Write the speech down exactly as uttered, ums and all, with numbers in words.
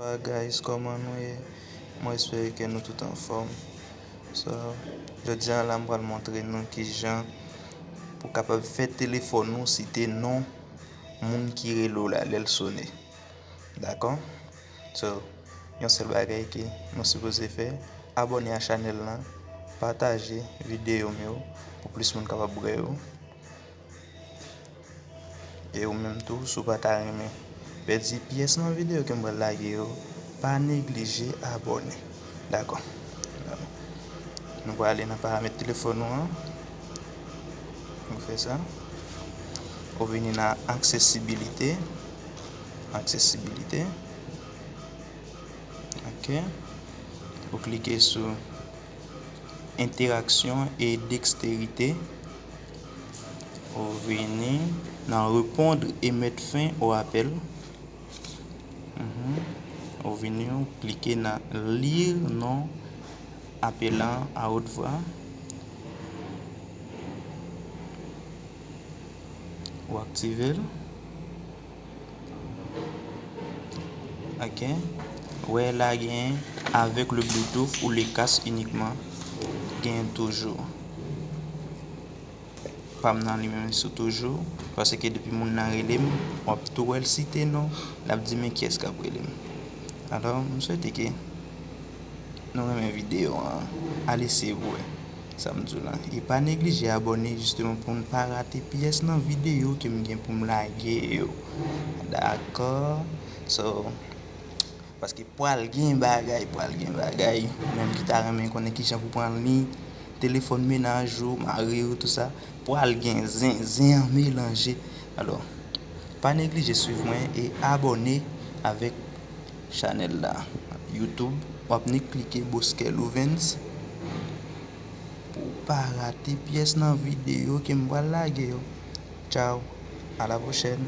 Guys, kòman nou ye? Mwen espere ke nou tout anfòm. So, jodi a la m pral montre nou kijan pou kapab fè telefòn ou site non moun ki rele w la lè l sone. Dakò? So, yon sèl bagay ke nou sipoze fè, abòne a chanèl lan, pataje videyo m yo pou plis moun kapab wè yo. E ou menm tou, si w pa ta renmen pèdi pyès nan videyo ke m pral lage yo, pa neglije abòne. Dakò. Nou prale nan paramèt telefòn ou an. Nou fè sa. Ou vini nan aksesibilite. Aksesibilite. Ok. Ou klike sou interaction et dextérité. Ou vini nan répondre et mettre fin au appel. Mhm. Ou vini, ou klike nan lire non appelant à haute voix. Ou aktive l. Ok. Wè la gen avec le Bluetooth ou le casque uniquement. Gen toujou. Pa m nan li menm sou toujou. Paske depi moun nan rele m, w ap tou wè l site non, l ap di men kiyès k ap rele m. Alò, m swete ke nou renmen videyo an. Ale eseye pou wè sa m di w la. E pa neglije abòne jisteman pou n pa rate pyès nan videyo ke m gen pou m lage yo. Dakò? So, paske pral gen bagay, pral gen bagay. Ou menm ki ta renmen konnen kijan pou pran liy telefòn mennaj ou, mari ou, tou sa, pral gen zen, zen an melanje. Alò, pa neglije swiv mwen e abòne avèk chanèl la. YouTube, w ap ni klike Bosquet Louvens pou w pa rate pyès nan videyo ke m pral lage yo. Tchao, à la prochaine.